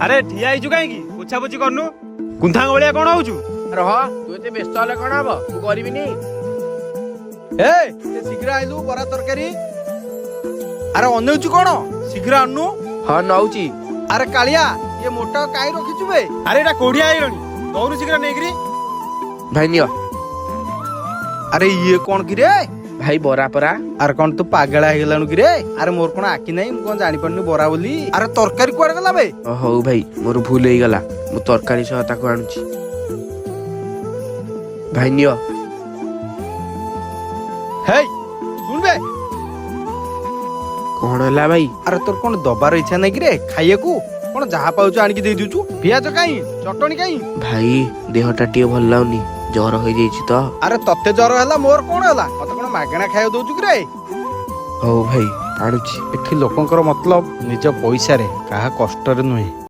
ଆରେ ଠିଆ ହେଇଛୁ କାହିଁକି? ପୋଛାପୋଛି କରନୁ, କୁନ୍ଥାଙ୍କ ଭଳିଆ କଣ ହଉଛୁ? ରହ, ତୁ ଏତେ ବ୍ୟସ୍ତ ହେଲେ କଣ ହବ, ମୁଁ କରିବିନି। ଏ ଟିକେ ଶୀଘ୍ର ଆଇଲୁ ବରା ତରକାରୀ। ଆରେ ଅନଉଛୁ କଣ? ଶୀଘ୍ର ଆଣୁନୁ। ହଁ, ନଉଛି। ଆରେ କାଳିଆ, ଇଏ ମୋଟା କାଇଁ ରଖିଛୁ ବେ? ଆରେ ଏଇଟା କୋଢିଆ ହେଇଗଲାଣି, ଦଉନୁ ଶୀଘ୍ର ନେଇକିରି। ଭାଇ, ନିଅ। ଆରେ ଇଏ କଣ କିରେ? ଭାଇ, ବରା ପରା। ଆରେ କଣ ତୁ ପାଗଳା ହେଇଗଲାଣୁ କିରେ? ଆରେ ମୋର କଣ ଆଖି ନାହିଁ? ମୁଁ କଣ ଜାଣିପାରୁନି ବରା ବୋଲି? ଆରେ ତରକାରୀ କୁଆଡେ ଗଲା ବେ? ଓ, ହଉ ଭାଇ, ମୋର ଭୁଲ ହେଇଗଲା। ମୁଁ ତରକାରୀ ସହ ତାକୁ ଆଣୁଛି। ଭାଇ, ନିଅ। ହେଇ, ଶୁଣ ବେ। କଣ ହେଲା ଭାଇ? ଆରେ ତୋର କଣ ଦବାର ଇଚ୍ଛା ନାହିଁ କିରେ ଖାଇବାକୁ? କଣ ଯାହା ପାଉଛୁ ଆଣିକି ଦେଇ ଦଉଛୁ? ପିଆଜ କାଇଁ? ଚଟଣି କାଇଁ? ଭାଇ, ଦେହଟା ଟିକେ ଭଲ ଲାଗୁନି, ଜର ହେଇଯାଇଛି ତ। ଆରେ ତତେ ଜର ହେଲା, ମୋର କଣ ହେଲା? ମତେ କଣ ମାଗଣା ଖାଇବାକୁ ଦଉଛୁ କିରେ? ହଉ ଭାଇ, ଆଣୁଛି। ଏଠି ଲୋକଙ୍କର ମତଲବ ନିଜ ପଇସାରେ, କାହା କଷ୍ଟରେ ନୁହେଁ।